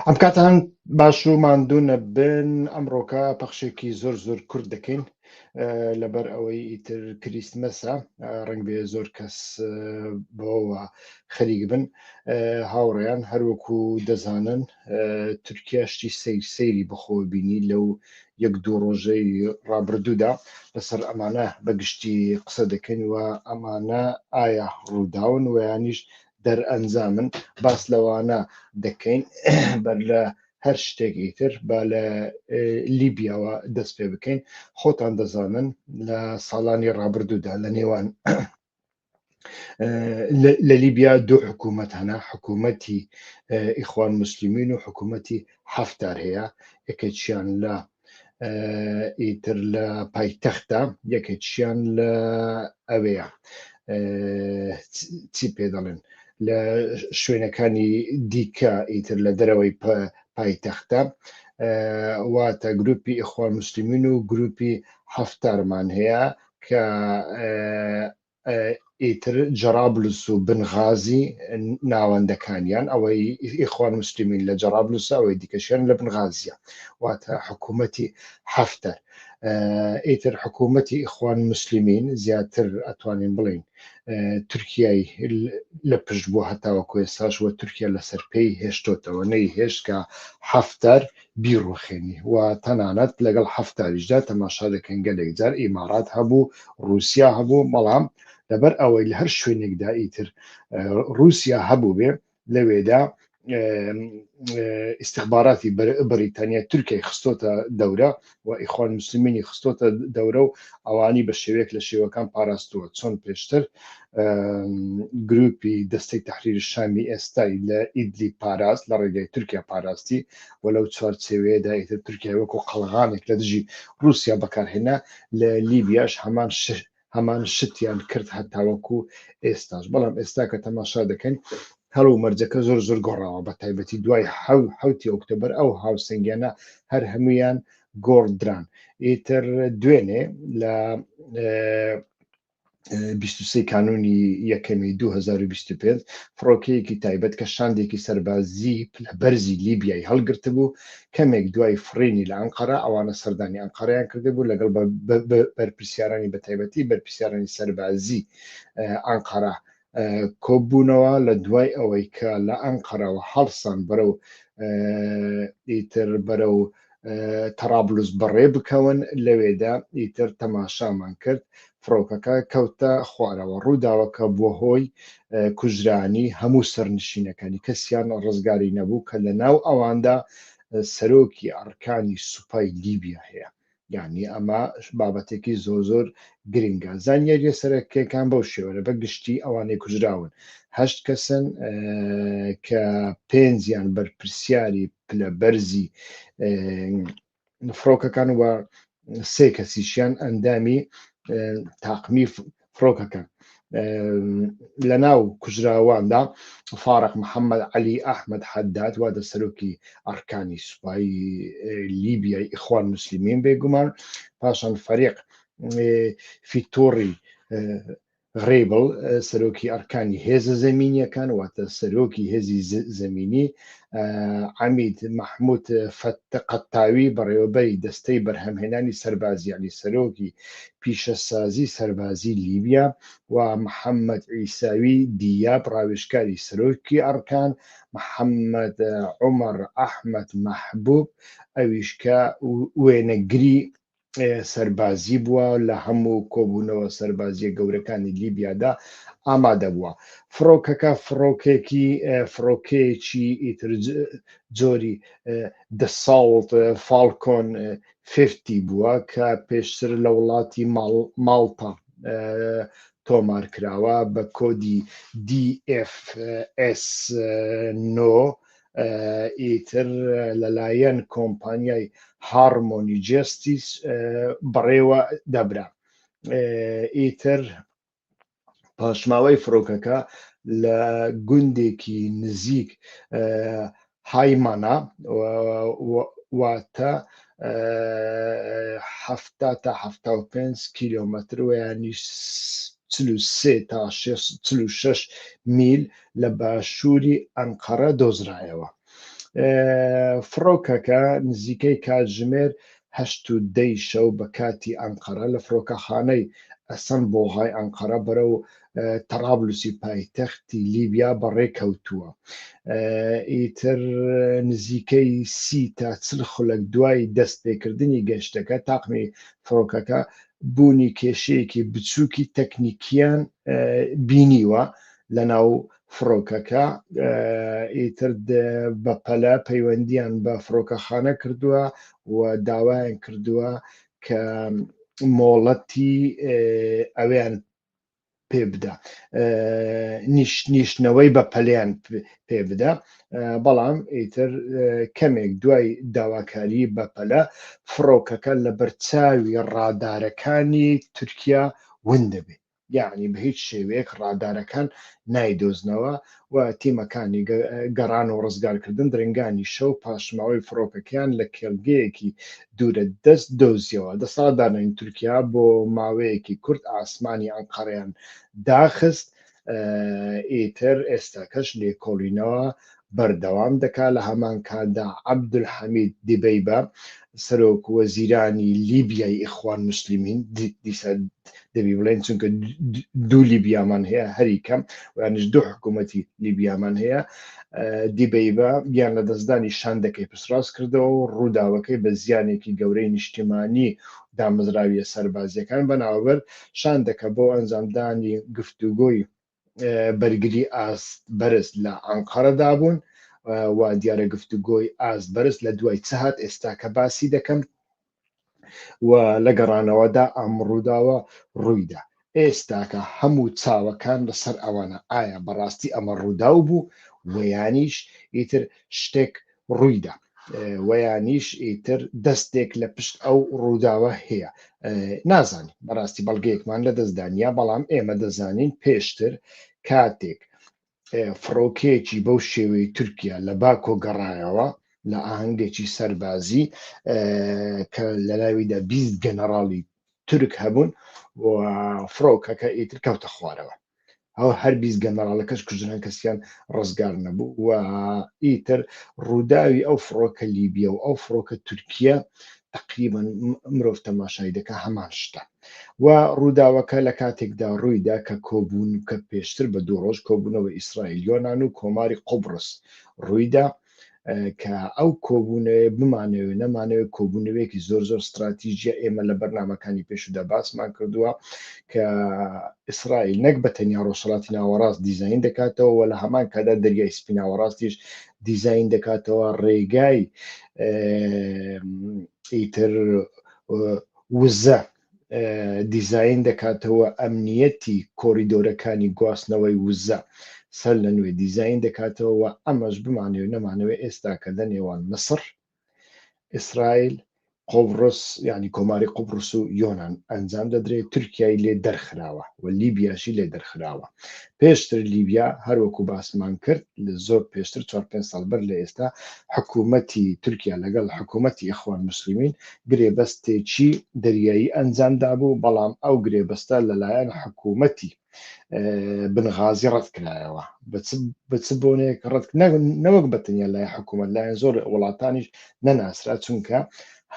ئەم کاتان باش و ماندوو نەبن ئەمڕۆکە پەخشێکی زۆر زۆر کورت دەکەین لەبەر ئەوەی ئیتر کریسمەسە ڕنگ بێ زۆر کەس بەوە خەریک بن هاوڕێیان هەروەکو دەزانن تورکیا شتی سیر سەیری بەخۆ بینی لەو یەک دوو ڕۆژەی ڕابردوودا لەسەر ئەمانە بەگشتی قسە دەکەین و ئەمانە ئایا ڕووداون ویانیش دەرئەنجامن باس لەوانە دەکەین بەر لە هەر شتێک ئیتر با لە لیبیاوە دەست پێ بکەین خۆتان دەزانن لە ساڵانی ڕابردوودا لە نێوان لە لیبیا دوو حکوومەت هەنا حکوومەتی ئیخوان مسلمین و حکوومەتی حەفتار هەیە یەکێکیان لە ئیتر لە پایتەختە یەکێکیان لە ئەوەیە چی پێ دەڵێن لە شوێنەکانی دیکە ئیتر لە دەرەوەی پایتەختە واتە گروپی ئیخوان مسلمین و گروپی حەفتارمان هەیە کە ئیتر جەرابلس و بنغازی ناوەندەکانیان ئەوەی ئیخوان مسلمین لە جەرابلس ئەوەی دیکەشیان لە بنغازیە واتە حکوومەتی حەفتەر ئیتر حکوومەتی ئیخوان مسلمین زیاتر ئەتوانین بڵین تورکیای لە پشت بوو هەتاوەکو ئێستاش وە تورکیا لەسەر پێی هێشتۆتەوە نەی هێشت کە حەفتەر بیڕوخێنی و تەنانەت لەگەڵ حەفتاریشدا تەماشا دەکەین گەلێک جار ئیمارات هەبوو ڕووسیا هەبوو بەڵام لەبەر ئەوەی لە هەر شوێنێکدا ئیتر ڕووسیا هەبوو بێ لەوێدا ئیستخباراتی بەریتانیا تورکیای خستۆتە دەورە و ئیخوان مسلمینی خستۆتە دەورە و ئەوانی بە شێوەیەک لە شێوەکان پاراستووە چۆن پێشتر گروپی دەستەی تەحریر شامی ئێستای لە ئیدلی پاراست لە ڕێگای تورکیا پاراستی و لەو چوارچێوەیەدا ئیتر تورکیا وەکو قەڵغانێک لە دژی رووسیا بەکارهێنا لە لیبیاش هەمان هەمان شتیان کرد هەتاوەکو ئێستاش بەڵام ئێستا کە تەماشا دەکەین هەڵو مەرجەکە زۆر زۆر گۆڕاوە بە تایبەتی دوای حوتی ئۆکتۆبەر ئەو هاوسەنگیانە هەر هەمویان گۆڕدران ئیتر دوێنێ لە 23 کانونی یەکەمی 2025 فڕۆکەیەکی تایبەت کە شاندێکی سەربازی پلە بەرزی لیبیای هەڵگرتبوو کەمێک دوای فڕینی لە ئەنقەرە ئەوانە سەردانی ئەنقەرەیان کردبوو لەگەڵ بەرپرسیارانی بەتایبەتی بەرپرسیارانی سەربازی ئەنقەرە کۆبوونەوە لە دوای ئەوەی کە لە ئەنقەرەوە هەڵسان بەرەو ئیتر بەرەو تەرابلوس بەڕێ بکەون لەوێدا ئیتر تەماشامان کرد فڕۆکەکە کەوتە خوارەوە ڕووداوەکە بووە هۆی کوژرانی هەموو سەرنشینەکانی کەسیان ڕزگاری نەبوو کە لە ناو ئەواندا سەرۆکی ئەرکانی سوپای لیبیا هەیە یعنی ئەمە بابەتێکی زۆر زۆر گرنگە زانیاریە سەرەکیەکان بەو شێوەیە بە گشتی ئەوانەی کوژراون هەشت کەسن کە پێنجیان بەرپرسیاری پلە بەرزی فڕۆکەکان و سێ کەسیشیان ئەندامی تاقمی فڕۆکەکان لە ناو کوژراواندا فارق محەممەد علی ئەحمد حەداد وادە سەرۆکی ئەرکانی سوپای لیبیای ئیخوان مسلمین بێگومان پاشان فەریق فیتۆڕی غرێبڵ، سەرۆکی ئەرکانی هێزە زەمینییەکان، واتە سەرۆکی هێزی زەمینی، عەمید مەحمود قەتاوی، بەڕێوەبەری دەستەی بەرهەمهێنانی سەربازی، یانی سەرۆکی پیشەسازی سەربازی لیبیا، و محەمەد عیساوی دیاب، ڕاوێژکاری سەرۆکی ئەرکان، محەمەد عومەر ئەحمەد مەحبوب، ئەویش کە وێنەگری سەربازی بووە لە هەموو کۆبوونەوە سەربازیە گەورەکانی لیبیادا ئامادە بووە فڕۆکەکە فڕۆکێکی فڕۆکەیەکی ئیتر جۆری دەساڵت فاڵکۆن 50 بووە کە پێشتر لە وڵاتی ماڵتا تۆمار کراوە بە کۆدی DFS 9 ئیتر لەلایەن کۆمپانیای هارمۆنی جێستیس بەڕێوە دەبرا. ئیتر پاشماوەی فڕۆکەکە لە گوندێکی نزیک هایمانا واتە 70 تا 75 کیلۆمەتر و یانی 43 تا 46 میل لە باشووری ئەنقەرە دۆزرایەوە. فڕۆکەکە نزیکەی کاتژمێر هەشت و دەی شەو بە کاتی ئەنقەرە لە فڕۆکەخانەی ئەسەن بۆغای ئەنقەرە بەرەو تەرابلوسی پایتەختی لیبیا بەڕێکەوتووە. ئیتر نزیکەی سی تا چل خولەک دوای دەستپێکردنی گەشتەکە تاقمی فڕۆکەکە بوونی کێشەیەکی بچووکی تەکنیکیان بینیوە لەناو فڕۆکەکە، ئیتر بەپەلە پەیوەندیان بە فڕۆکەخانە کردووە و داوایان کردووە کە مۆڵەتی ئەویان پێ بدە نیشتنەوەی بە پەلیان پێ بدە بەڵام ئیتر کەمێک دوای داواکاری بەپەلە فڕۆکەکە لە بەرچاوی ڕادارەکانی تورکیا ون دەبێت یەعنی بە هیچ شێوەیەک ڕادارەکان نایدۆزنەوە و تیمەکانی گەڕان و ڕزگارکردن درەنگانی شەو پاشماوەی فڕۆکەکەیان لە کێڵگەیەکی دوورە دەست دۆزیەوە. دەسەڵاتدارانی تورکیا بۆ ماوەیەکی کورت ئاسمانی ئەنقەرەیان داخست، ئیتر ئێستاکەش لێکۆڵینەوە بەردەوام دەکا، لە هەمان کاتدا عەبدولحەمید دیبەیبە سەرۆک وەزیرانی لیبیای ئیخوان موسلیمین، دیسا دەبی بڵێن چونکە دوو لیبیامان هەیە هەری کەم ویانش دوو حکوومەتی لیبیامان هەیە، دیبەیبە گیان لەدەستدانی شاندەکەی پشتڕاست کردەوە و ڕووداوەکەی بە زیانێکی گەورەی نیشتیمانی دامەزراویە سەربازیەکان بەناوبرد، شاندەکە بۆ ئەنجامدانی گفتوگۆی بەرگری ئاست بەرز لە ئەنقەرەدا بوون و دیارە گفتوگۆی ئاست بەرز لە دوای چ هات ئێستا کە باسی دەکەم و لە گەڕانەوەدا ئەم ڕووداوە ڕوویدا ئێستاکە هەموو چاوەکان لەسەر ئەوانە ئایا بەڕاستی ئەمە ڕووداو بوو ویانیش ئیتر شتێک ڕوویدا ویانیش ئیتر دەستێک لە پشت ئەو ڕووداوە هەیە نازانین بەڕاستی بەڵگەیەکمان لە دەستدانە بەڵام ئێمە دەزانین پێشتر کاتێک فڕۆکەیەکی بەو شێوەی تورکیا لە باکۆ گەڕایەوە لە ئاهەنگێکی سەربازی کە لە ناویدا 20 گەنەڕاڵی تورک هەبوون و فڕۆکەکە ئیتر کەوتە خوارەوە ئەو هەر 20 گەنەڕاڵەکەش کوژران کەسیان ڕزگار نەبوو و ئیتر ڕووداوی ئەو فڕۆکە لیبیە و ئەو فڕۆکە تورکیە تقریبا مرۆڤ تەماشای دەکە هەمان شتە و ڕووداوەکە لە کاتێکدا ڕوویدا کە کۆبوون کە پێشتر بە دوو ڕۆژ کۆبوونەوە ئیسرائیل یۆناان و کۆماری قوبرس ڕوویدا کە ئەو کۆبوونەوەی بمانەوێ نەمانەوێ کۆبوونەوەیەکی زۆر زۆر استراتیژیە ئێمە لە بەرنمەکانی پێشودا باسمان کردووە کە ئیسرائیل نەک بە تەنیا ڕۆژهەڵاتی ناوەڕاست دیزین دەکاتەوە و لە هەمان کادا دەریای سپی ناوەڕاستیش دیزین دەکاتەوە ڕێگای ئیتر وزە دیزاین دەکاتەوە ئەمنیەتی کۆریدۆرەکانی گواستنەوەی وزە سەر لە نوێ دیزاین دەکاتەوە ئەمەش بمانەوێ نەمانەوێ ئێستا کە لە نێوان مسڕ ئیسرائیل قوبڕس یعنی کۆماری قوبڕس و یۆناان ئەنجام دەدرێت تورکیای لێ دەرخراوە و لیبیاشی لێ دەرخراوە پێشتر لیبیا هەروەکو باسمان کرد لە زۆر پێشتر چوار پێنج ساڵ بەر لە ئێستا حکوومەتی تورکیا لەگەڵ حکوومەتی ئیخوان موسلیمین گرێبەستێکی دەریایی ئەنجام دابوو، بەڵام ئەو گرێبەستە لەلایەن حکوومەتی بنغازی ڕەت کرایەوە. بە چ بۆنەیەک ڕەت نەوەک بە تەنیا لای حکوومەت لایەن زۆر وڵاتانیش نەناسرا چونکە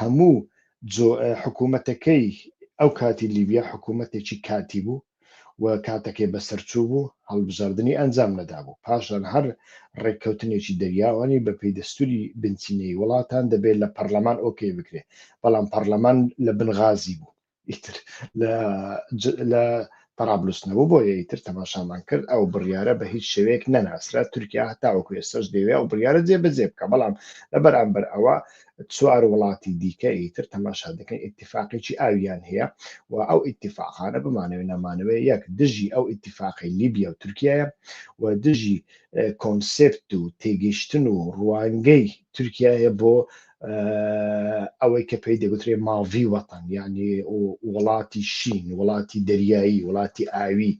هەموو حکوومەتەکەی ئەو کاتی لیبیا حکوومەتێکی کاتی بوو و کاتەکەی بەسەرچوو بوو، هەڵبژاردنی ئەنجام نەدابوو. پاشان هەر ڕێککەوتنێکی دەریاوانی بەپێی دەستوری بنچینەیی وڵاتان دەبێت لە پەڕلەمان ئۆکەی بکرێت، بەڵام پەڕلەمان لە بنغازی بوو ئیتر لە تەرابلوس نەبوو، بۆیە ئیتر تەماشامان کرد ئەو بڕیارە بە هیچ شێوەیەک نەناسرا، تورکیا هەتاوەکو ئێستاش دەیەوێت ئەو بڕیارە جێبەجێ بکات، بەڵام لە بەرامبەر ئەوە چوار وڵاتی دیکە ئیتر تەماشا دەکەن ئیتیفاقێکی ئاویان هەیە و ئەو ئیتیفاقانە بمانەوێ نەمانەوێ یەک دژی ئەو ئیتیفاقی لیبیا و تورکیایە و دژی کۆنسێپت و تێگەیشتن و ڕوانگەی تورکیایە بۆ ئەوەی کە پێی دەگوترێ ماڤی وەتەن یعنی وڵاتی شین وڵاتی دەریایی وڵاتی ئاوی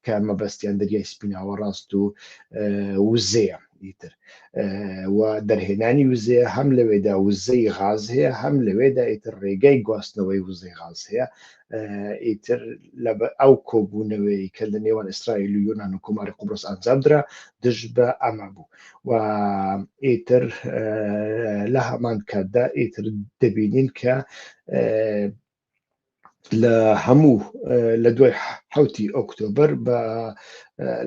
کە مەبەستیان دەریای سپیناوەڕاست و وزەیە ئیتر. و دەرهێنانی وزەیە، هەم لەوێدا وزەی غاز هەیە، هەم لەوێدا ئیتر ڕێگای گواستنەوەی وزەی غاز هەیە. ئیتر لە ئەو کۆبوونەوەی کە لە نێوان ئیسرائیل و یۆناان و کۆماری قوبرس ئەنجام درا دژ بە ئەمە بوو و ئیتر لە هەمان کاتدا ئیتر دەبینین کە لە هەموو لە دوای حوتی ئۆکتۆبەر بە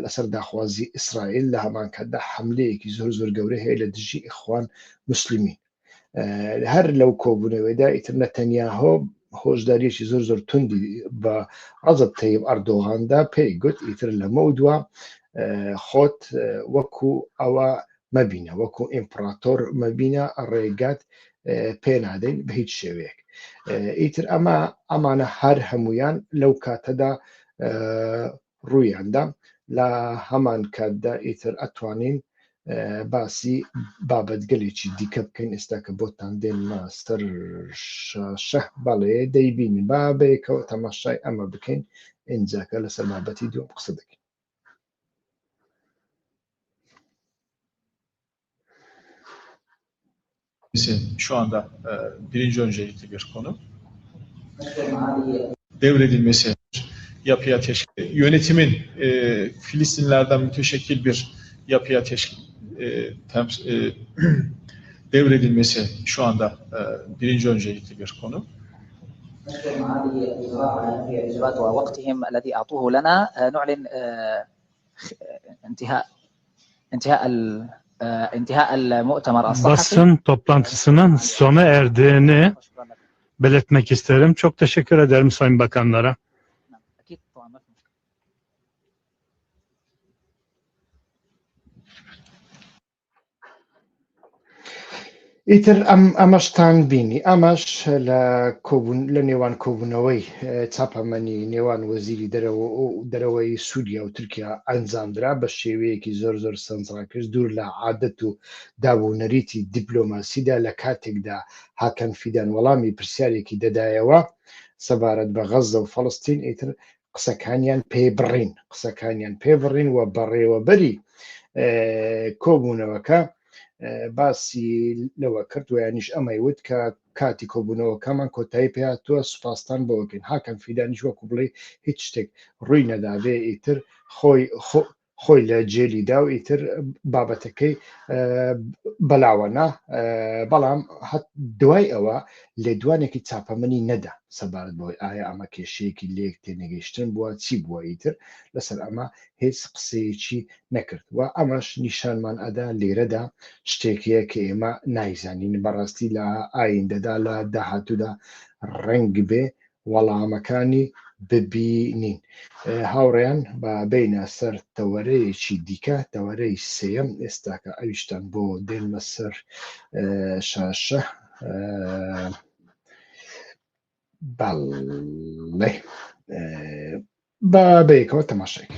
لەسەر داخوازی ئیسرائیل لە هەمان کاتدا حملەیەکی زۆر زۆر گەورە هەیە لە دژی ئیخوان مسلمین. هەر لەو کۆبوونەوەیدا ئیتر نەتەنیاهۆ هۆشداریەکی زۆر زۆر توندی بە ڕەجەب تەیب ئەردۆغاندا پێی گوت ئیتر لەمە دوا خۆت وەکو ئەوە مەبینە، وەکو ئیمپراتۆر مەبینە، ڕێگات پێنادەین بە هیچ شێوەیەک. ئیتر ئەمە ئەمانە هەر هەمویان لەو کاتەدا ڕوویاندا. لە هەمان کاتدا ئیتر ئەتوانین باسی بابەتگەلێکی دیکە بکەین ئێستا کە بۆتان دێنمە سەر شاشە. بەڵێ دەیبینین، با بەیەکەوە تەماشای ئەمە بکەین، ئینجاکە لەسەر بابەتی دووەم قسە دەکەین. Şu anda birinci öncelikli bir konu. Devredilmesi yapıya teşkil, yönetimin Filistinlerden müteşekkil bir yapıya teşkil devredilmesi şu anda birinci öncelikli bir konu. ووقتهم الذي أعطوه لنا نعلن انتهاء انتهاء انتهاء المؤتمر الصحفي. Basın toplantısının sona erdiğini belirtmek isterim. Çok teşekkür ederim Sayın Bakanlara. أكيد طبعا ما في مشكلة. ئیتر ئەم ئەمەشتان بینی، ئەمەش لە کۆبوون لە نێوان کۆبوونەوەی چاپەمەنی نێوان وەزیری دەرەوە دەرەوەی سووریا و تورکیا ئەنجامدرا بە شێوەیەکی زۆر زۆر سەنجڕاکێش دوور لە عادەت و داب و نەریتی دیپلۆماسیدا، لە کاتێکدا هاکان فیدان وەڵامی پرسیارێکی دەدایەوە سەبارەت بە غەززە و فەڵەستین، ئیتر قسەکانیان پێبڕین قسەکانیان پێبڕین و بەڕێوەبەری کۆبوونەوەکە باسی لەوە کرد و یانیش ئەمەی وت کە کاتی کۆبوونەوەکەمان کۆتایی پێهاتووە، سوپاستان بۆ بکەین. هاکان فیدانیش وەکو بڵێ هیچ شتێک ڕووی نەدابێ، ئیتر خۆی خۆی لە جێلی دا و ئیتر بابەتەکەی بەلاوە نا. بەڵام دوای ئەوە لێدوانێکی چاپەمەنی نەدا سەبارەت بەوەی ئایا ئەمە کێشەیەکی لێک تێنەگەیشتن بووە چی بووە، ئیتر لەسەر ئەمە هیچ قسەیەکی نەکرد و ئەمەش نیشانمان ئەدا لێرەدا شتێکەیە کە ئێمە نایزانین بەڕاستی لە ئایندەدا لە داهاتوودا ڕەنگ بێ وەڵامەکانی ببینین. هاوڕێیان با بینە سەر تەوەرەیەکی دیکە، تەوەرەی سێیەم ئێستاکە ئەویشتان بۆ دێنمە سەر شاشە. بەڵێ با بەیەکەوە تەماشای.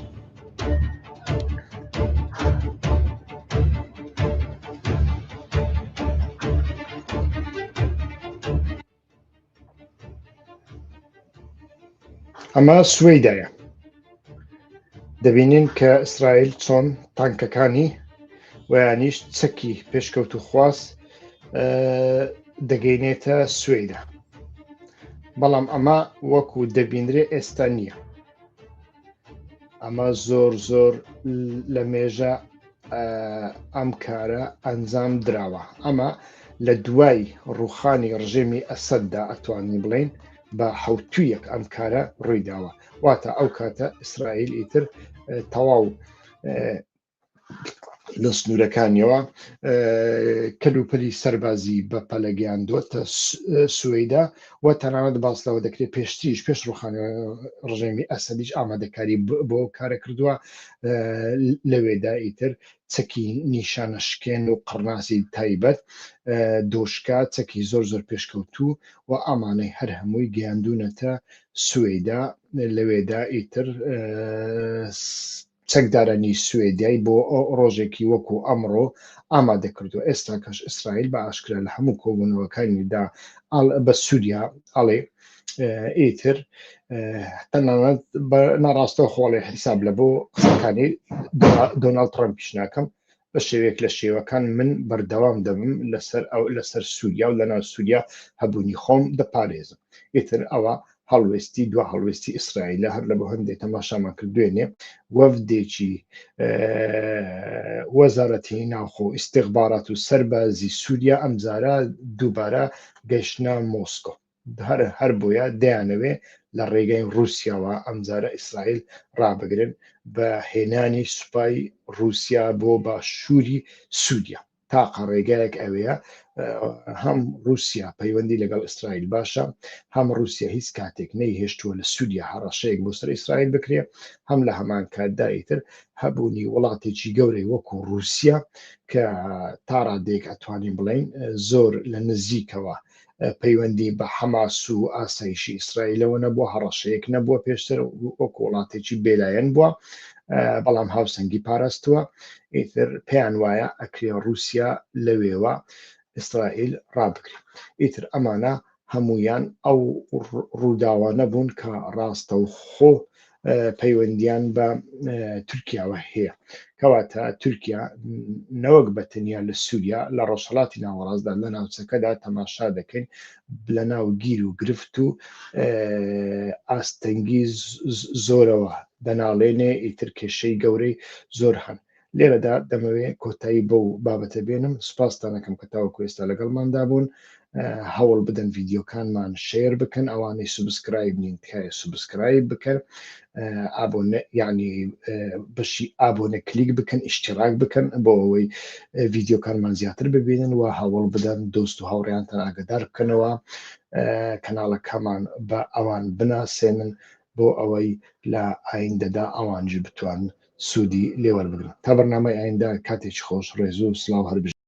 ئەمە سوەیدایە، دەبینین کە ئیسرائیل چۆن تانکەکانی ویانیش چەکی پێشکەوتوخواز دەگەینێتە سوەیدا، بەڵام ئەمە وەکو دەبینرێ ئێستا نییە. ئەمە زۆر زۆر لە مێژە ئەم کارە ئەنجام دراوە. ئەمە لە دوای ڕوخانی ڕژێمی ئەسەددا ئەتوانین بڵین بە حوتویەک ئەم کارە ڕوویداوە، واتە ئەو کاتە ئیسرائیل ئیتر تەواو لە سنوورەکانیەوە کەلوپەلی سەربازی بە پەلەگەیاندووەتە سوەیدا و تەنانەت باس لەوە دەکرێت پێشتریش پێش ڕوخانی ڕژێمی ئەسەدیش ئامادەکاری بۆ کارە کردووە. لەوێدا ئیتر چەکی نیشانە شکێن و قڕناسی تایبەت، دۆشکا، چەکی زۆر زۆر پێشکەوتوو و ئامانەی هەر هەمووی گەیاندونەتە سوەیدا. لەوێدا ئیتر چەکدارانی سوێدیای بۆ ڕۆژێکی وەکو ئەمڕۆ ئامادە کردو. ئێستا کەش ئیسرائیل بە ئاشکرا لە هەموو کۆبوونەوەکانیدا بە سووریا ئەڵێ ئیتر تەنانەت بە ناڕاستەوە خۆڵێ حیساب لە بۆ قسەکانی دۆناڵد ترەمپیش ناکەم. بە بە شێوەیەک لە شێوەکان من بەردەوام دەبم لەسەر ئەو لەسەر سووریا و لەناو سووریا هەبوونی خۆم دەپارێزم. ئیتر ئەوە هەڵوێستی دوا هەڵوێستی ئیسرائیلە. هەر لە بۆ هەندێک تەماشامان کرد دوێنێ وەفدێکی وەزارەتی ناوخۆ ئیستیخبارات و سەربازی سووریا ئەمجارە دووبارە گەیشتنە مۆسکۆ. هەر هەر بۆیە دەیانەوێ لە ڕێگەی ڕووسیاوە ئەمجارە ئیسرائیل ڕابگرن بە هێنانی سوپای ڕووسیا بۆ باشووری سووریا. تاقە ڕێگایەک ئەوەیە هەم رووسیا پەیوەندی لەگەڵ ئیسرائیل باشە، هەم رووسیا هیچ کاتێک نەیهێشتووە لە سووریا هەڕەشەیەک بۆ سەر ئیسرائیل بکرێ، هەم لە هەمان کاتدا ئیتر هەبوونی وڵاتێکی گەورەی وەکو رووسیا کە تا ڕادەیەک ئەتوانین بڵێین زۆر لە نزیکەوە پەیوەندی بە حەماس و ئاسایشی ئیسرائیلەوە نەبووە، هەڕەشەیەک نەبووە پێشتر وەکو وڵاتێکی بێلایەن بووە، بەڵام هاوسەنگی پاراستووە. ئیتر پێیان وایە ئەکرێ ڕووسیا لەوێوە ئیسرائیل ڕابگرێ. ئیتر ئەمانە هەمویان ئەو ڕووداوانە بوون کە ڕاستەوخۆ پەیوەندیان بە تورکیاوە هەیە. کەواتە تورکیا نەوەک بە تەنیا لە سووریا، لە ڕۆژهەڵاتی ناوەڕاستدا لە ناوچەکەدا تەماشا دەکەین لە ناو گیر و گرفت و ئاستەنگی زۆرەوە دەناڵێنێ، ئیتر کێشەی گەورەی زۆر هەن. لێرەدا دەمەوێ کۆتایی بەو بابەتە بێنم. سوپاستان ئەکەم کە تاوەکو ئێستا لەگەڵماندا بوون. هەوڵ بدەن ڤیدیۆکانمان share بکەن، ئەوانەی subscribe نین تکایە subscribe بکەن، abone یعنی بەشی abone کلیک بکەن، اشتراک بکەن بۆ ئەوەی ڤیدیۆکانمان زیاتر ببینن و هەوڵ بدەن دۆست و هاوڕێیانتان ئاگادار بکەنەوە، کەناڵەکەمان بە ئەوان بناسێنن بۆ ئەوەی لە ئایندەدا ئەوانیش بتوانن سوودی لێوەربگرن. تا بەرنامەی ئایندە کاتێکی خۆش، ڕێز و سڵاو، هەر بژین.